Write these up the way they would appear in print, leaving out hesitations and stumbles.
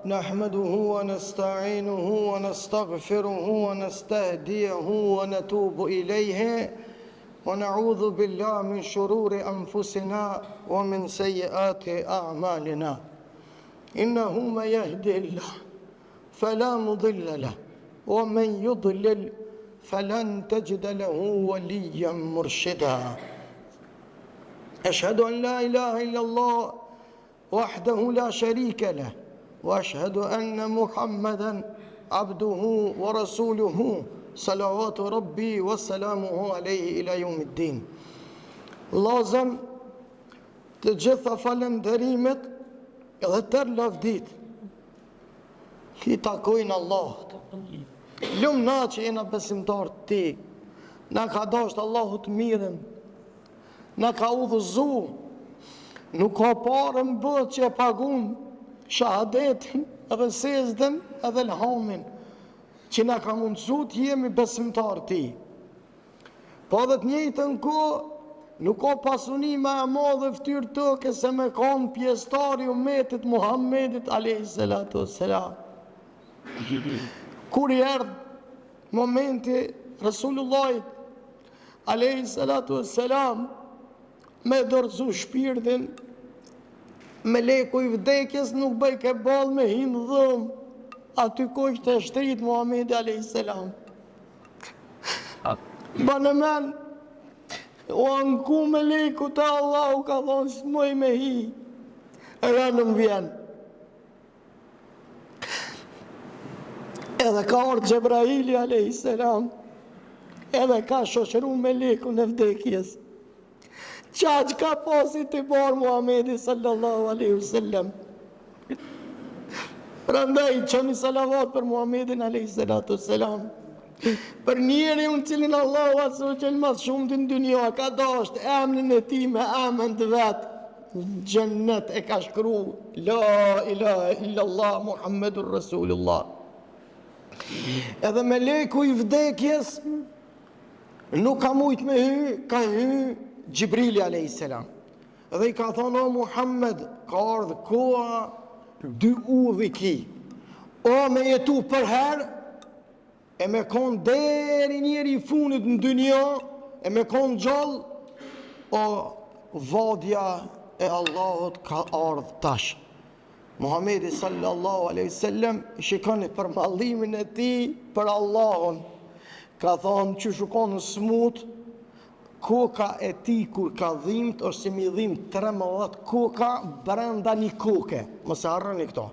نحمده ونستعينه ونستغفره ونستهديه ونتوب إليه ونعوذ بالله من شرور أنفسنا ومن سيئات أعمالنا إنه من يهده الله فلا مضل له ومن يضلل فلن تجد له وليا مرشدا أشهد أن لا إله إلا الله وحده لا شريك له وأشهد أن محمدا عبده ورسوله صلوات ربي وسلامه عليه إلى يوم الدين Vllazën të gjitha falënderimet edhe tërë lavditë I takojnë Allahut. Lum na që jena besimtarë të tij. Na ka dashtë Allahu të mirën. Na ka udhëzu. Nuk ka pare në botë që e pagun shahadetin edhe sexhden edhe elhamin. Që na ka mundësu të jemi besimtarë të tij. Po edhe të njëjtën kohë, nuk ka pasuni ma e madhe n'ftyrë toke se me kanë pjesëtar i umetit Muhammedit alejhi salatu selam. Kur i erdh momenti Resulullahit alejhi salatu selam me dorëzu shpirtin meleku i vdekjes nuk bëjke ballë me hi në dhomë aty ku ishte shtrit Muhammedi alejhi selam. Bane men, u anku meleku te Allahu ka thonë s'muj me hi, ranë më vjen. Edhe ka ardhë Xhebraili a.s. Edhe ka shoqëru melekun e vdekjes. Qaq ka pas itibar Muhammedi sallallahu aleyhi sallem. Prandaj, çoni salavat për Muhammedin aleyhi sallatu sallam. Për njeriun cilin Allahu azze ve xhel ma s'shumti në dynja, ka dasht emnin e tij me emën të vet. Xhennet e ka shkru, la ilaha illallah Muhammedur Rasulullah. Edhe meleku i vdekjes, Nuk ka mujt me hy, ka hy Xhibrili a.s. Dhe i ka thonë, o Muhammed, ka ardhë koha dy udhë i ki. O me jetu përherë, e me konë deri njeri i funit në dynja, e me konë gjallë, o vadja e Allahut ka ardhë tash. Muhamedi sallallahu alaihi wasallam shikoni përmallimin e tij për Allahun. Ka thonë qysh u konë smut, koka e tij kur ka dhimt është si m'i dhimt 13 koka brenda një koke. Mos e harroni këto.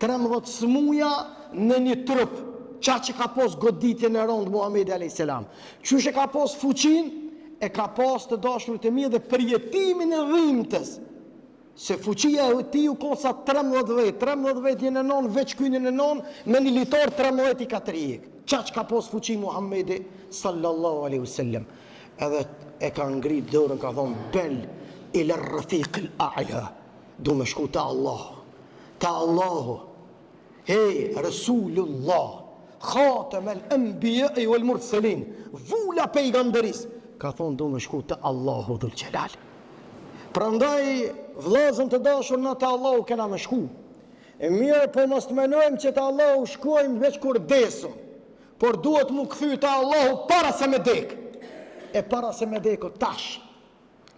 13 smuja në një trup. Qaq e ka pas goditjen e rëndë Muhamedi alayhis salam. Qysh e ka pas fuqinë, e ka pas të dashurit e mi dhe përjetimin e dhimtës. Se fuqia e tij u kon sa 13 vetë, 13 vetë një në nonë, veç ky një në nonë, me një litar 13 i ka tërhjek. Qaq ka pos fuqi Muhammedi sallallahu alaihi wasallam. Edhe e ka ngrit dorën ka thonë bel ila rafiq al a'la. Du me shku te Allahu. Te Allahu. Hej Resulullah, Khatem el Enbijai wal Murselin, vula pejgamberisë, ka thonë du me shku te Allahu dhul Xhelal. Prandaj, vllazën të dashur na te Allahu kena me shku. E mirë, po mos të menojmë që te Allahu shkojmë veç kur desim, por duhet m'u kthy te Allahu para se me dek. E para se me dek, tash.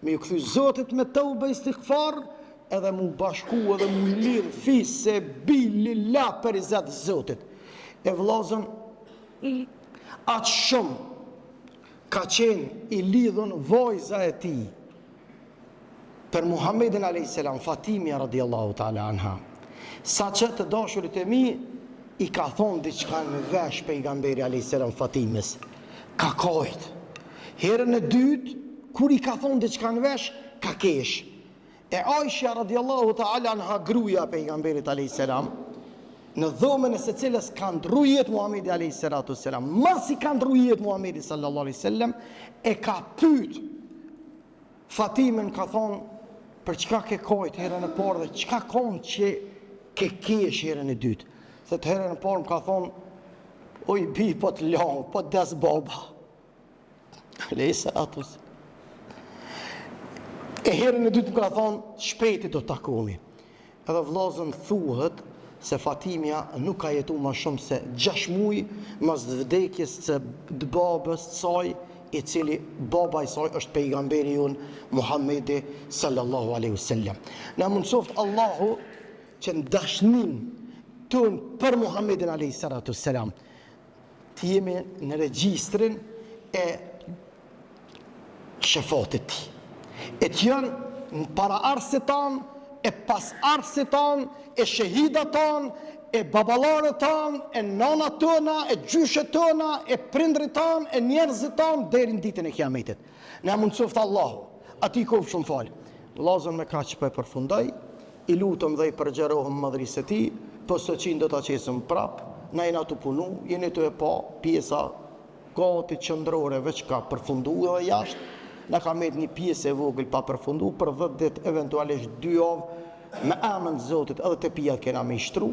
Me ju kthy Zotit me teube istigfar edhe mu bashku edhe mu lidh fi sebilil-lah për riza të Zotit. E vllazën, aq shumë ka qenë i lidhun vajza e tij për Muhammedin a.s. Fatimja radiallahu ta'ala anha. Sa që të dashurit e mi i ka thonë diçka në vesh pejgamberi a.s. Fatimes. Ka kajt. Herën e dytë, kur i ka thonë diçka në vesh, ka kesh. E Aisha radiallahu ta'ala anha gruja e pejgamberit a.s. Në dhomën e së cilës ka ndrru jetë Muhammedi a.s. Masi ka ndrru jetë Muhammedi sallallahu a.s. E ka pyt Fatimen ka thonë për çka ke kajt herën e parë dhe çka konë që ke kesh herën e dytë. Thotë herën e parë më ka thonë, oj bi po të lanë, po të des baba. Alejhi salatu. E herën e dytë më ka thonë, shpejti do të takomi. Edhe vllazën thuhet. Se Fatimja nuk ka jetu ma shumë se 6 muj mas vdekjes së babës saj, i cili baba i saj është pejgamberi jonë Muhammedi sallallahu alaihi wasallam. Na mundësoftë Allahu që në dashnin tonë për Muhammedin alaihi salatu wasalam të jemi në regjistrin e shefatit tij. E të janë në paraardhësit tanë, e pasardhësit tanë, e shehidat tanë, e baballarët tanë, e nanat tona, e gjyshet tona, e prindrit tanë, e njerëzit tanë, deri në ditën e kiametit. Na mundësoftë Allahu, atij kofshim falë. Vllazën me kaq po e përfundoj, i lutem dhe i përgjërohem madhërisë së tij, Postoqinë do ta qesim prap, na jena tu punu, jeni tu e pa pjesa gati qendrore veç ka përfundu edhe jashtë, na ka met një pjesë e vogël pa përfundu, për 10 ditë eventualisht 2 javë, me emën të Zotit edhe tepijat kena me i shtru,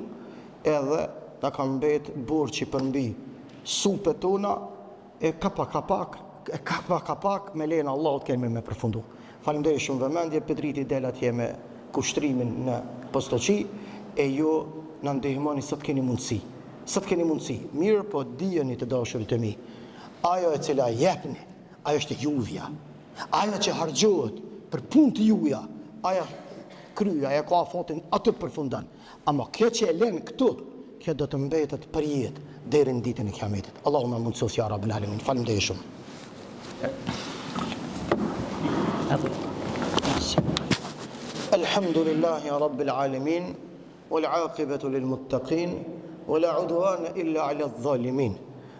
edhe na ka mbet borxhi përmbi supet tona, e kapak kapak, e kapak kapak, me lejen e Allahut kemi me përfundu. Faleminderit shumë vëmendje, Pedriti del atje me kushtrimin në Postoqi, e ju na ndihmoni sa të keni mundësi. Sa të keni mundësi. Mirëpo dijeni të dashurit e mi, ajo e cila jepni, ajo është e juvja. Ajo që harxhohet për punë të juja, ajo kryhet, ajo ka afatin, aty përfundon. Ama kjo që e len këtu, kjo do të mbetet për jetë deri në ditën e Kiametit. Allahu na mundësoftë ja Rabbel Alemin. Faleminderit shumë. Elhamdulillahi Rabbil Alemin, wal aqibatu lil muttaqin, wa la udwana illa ala dhalimin.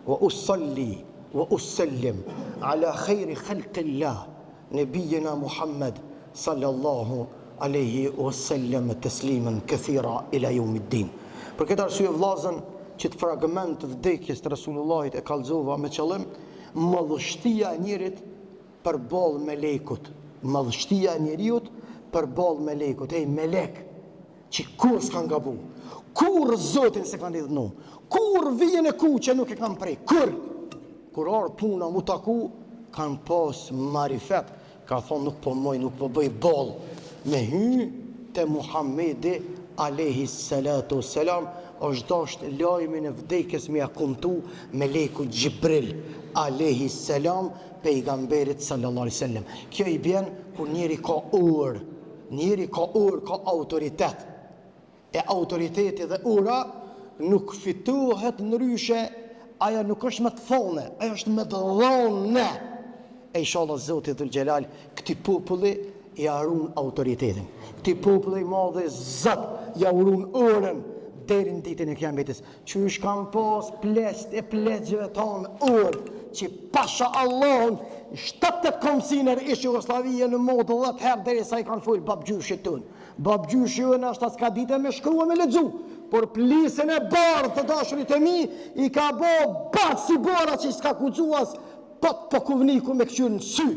Wa usalli wa usallim ala khairi khalqillah Nebijina Muhammed sallallahu alejhi wa sellem teslimen kethira ila jeumiddin. Për këtë arsye vllazën qët fragment të vdekjes të Resulullahit e kallxova me qëllim madhështia e njerit përballë melekut, madhështia e njeriut përballë melekut, ej melek që kurrë s'kanë gabu, kurrë Zotin s'e kanë idhnu, kurrë vijën e kuqe nuk e kanë pre, kurrë! Kur ardh puna mu taku, kanë pas marifet, ka thonë nuk po moj, nuk po bëj boll, me hy te Muhammedi alejhi salatu selam, është dasht lajmin e vdekjes me ja kumtu meleku Xhibril alejhi selam pejgamberit sallallahu alejhi sellem. Kjo i bjen kur njeri ka orë, njeri ka orë, ka autoritet. E autoriteti dhe ora nuk fitohet ndryshe, ajo nuk është me të thone, ajo është me të dhone. E inshallah Zoti Dhul Xhelal këtij populli ja run autoritetin. Këtij populli i madhi Zot ja run orën deri në ditën e Kiametit. Qysh kanë pas pleqt e pleqve tanë orë, që pasha Allahun, 7-8 komsiner ish Jugosllavia në modë 10 herë deri sa i kanë folë babgjyshit tonë. Babgjyshi ynë ashta s'ka ditë me shkru e me lexu, por plisën e bardhë të dashurit e mi i ka bo bardhë si bora që s'ka guxu as pot pokovniku me këqyrë në sy,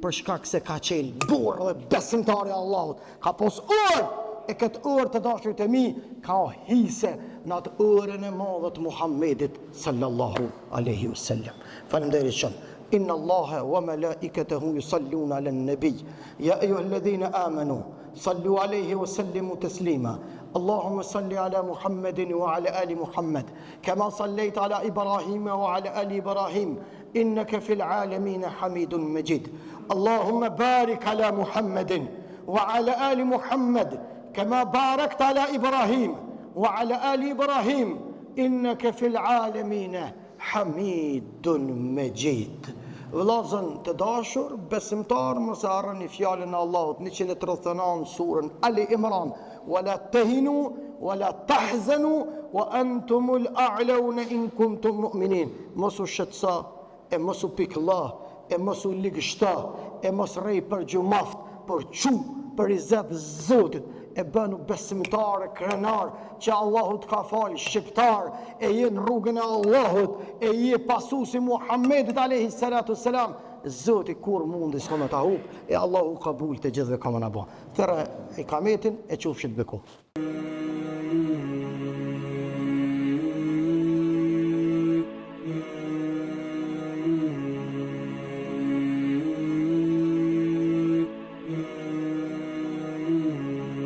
për shkak se ka qenë burrë dhe besimtar i Allahut, ka pos orë, e këtë orë të dashurit e mi ka hise në atë orën e madhe të Muhammedit sallallahu aleyhi wasallam. Faleminderit shumë. Inna Allaha wa malaikatahu yusalluna ala an-nabi. Ya ayyuhalladhina amanu sallu alayhi wa sallimu taslima. Allahumma salli ala Muhammedin wa ala ali Muhammed kama sallayta ala Ibrahim wa ala ali Ibrahim innaka fil alamin hamidun majid. Allahumma barik ala Muhammedin wa ala ali Muhammed kama barakta ala Ibrahim wa ala ali Ibrahim innaka fil alamin Hamidun Mexhid. Vëllazën të dashur, besimtarë, mos e harroni fjalën e Allahut 139 surën Ali Imran, "Wa la tahinu wa la tahzanu wa antumul a'launa in kuntum mu'minin." Mos u shqetëso e mos u pikëllo e mos u ligështo e mos rrej përgjumaft, por çu për izet Zotit e bënu besimtar e krenar që Allahu të ka falë shqiptar e je në rrugën e Allahut e je pasues i Muhammedit alejhi salatu selam Zoti kurrë mundin s'ka me ta hup e Allahu kabul të gjithëve ka me na bo. Thirre ikametin e qofshit beku.